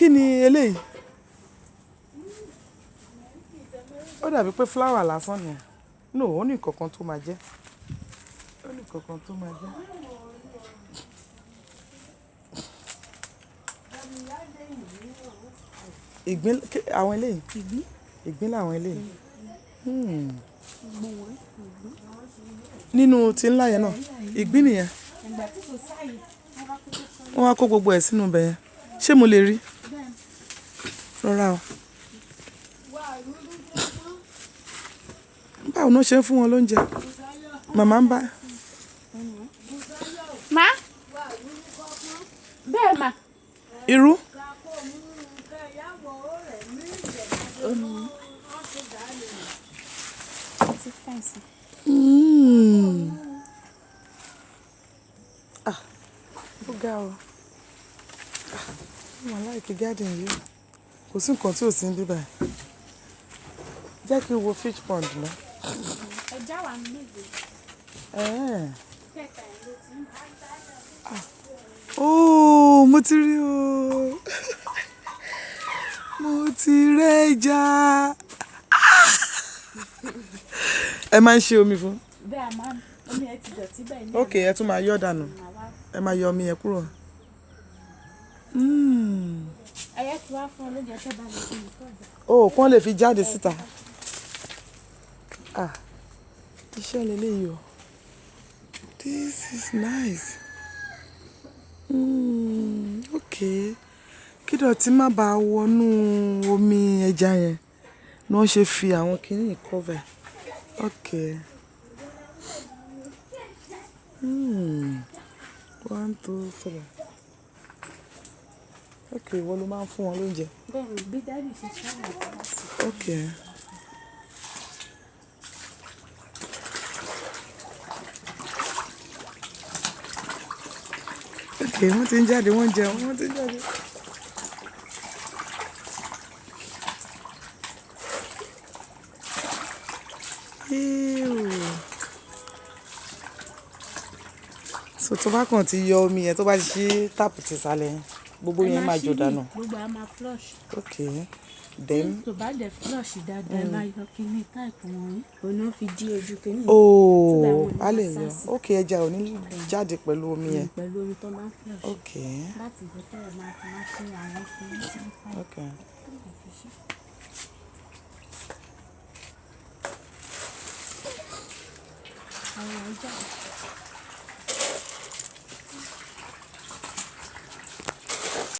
Kí ni eléyìí? Ó dàbí pé flower lásán ni. No, ó ní nǹkan kan tó máa jẹ́. Ó ní nǹkan kan tó máa jẹ́. Ìgbín, àwọn eléyìí. Ìgbín. Ìgbín làwọn eléyìí. Nínú tí ńlá yẹn náà, ìgbín nìyẹn. Ìgbà tí kò sáàyè, wọ́n bá kó tó sọ́nà. Wọ́n wá kó gbogbo ẹ̀ sínú ibẹ̀ yẹn. Ṣé mo lè rí? Rọra o. Báwo ni wọ́n ṣe ń fún wọn lóúnjẹ? Màmá ń bá. Má. Bẹ́ẹ̀ mà. Irú? Ti fẹ́ǹsì. Ah, ó ga o. Ah, mo like garden yìí o. Kò sí nǹkan tí ò sí níbí báyìí. Jẹ́ kí n wo fish pond náà. Ẹja wà ní méje. Kẹta ẹ̀ ló ti ń bá. Ah. Oh, mo ti rí o. Mo ti rẹ́ja. Ẹ máa ń ṣe omi fún. Bẹ́ẹ̀ a máa ń, omi ẹ ti dọ̀tí bẹ́ẹ̀ ní. Ok, ẹ tún máa yọ́ dànù. Ẹ máa yọ omi yẹn kúrò. Ẹyẹ tí wàá fún ọ lóúnjẹ tó bá lè fi nǹkan ọ̀dọ̀. Oh, kán lè fi jáde síta. Ah, iṣẹ́ leléyìí o. This is nice. Okay. Kí dọ̀tí má bá wọnú omi ẹja yẹn ni wọ́n ṣe fi àwọn kíní cover. Okay. 1, 2, 3. Okay, ìwọ ló máa ń fún wọn lóúnjẹ. Bẹ́ẹ̀ni, bí daddy ṣe ṣáà àti wá sí. Okay. Okay, wọ́n ti ń jáde, wọ́n ń jẹun, wọ́n ti ń jáde. Ew. So tó bá kàn ti yọ omi yẹn, tó bá ti ṣí tap ti sálẹ̀ yẹn, gbogbo yẹn máa jò dànù. Gbogbo a máa flush. Okay. Then. Tó bá dẹ̀ flush dáadáa, ẹ máa yọ kíní type wọ̀nyí. Òun ló fi dí ojú kíní. Oh, a lè yọ. Okay, ẹja ò ní jáde pẹ̀lú omi yẹn. Pẹ̀lú omi tó máa ń flush. Okay. Láti ìgbà tí ẹ máa fi máa ṣe àwọn kíní tí ń pipe. Okay. Àwọn ọjà.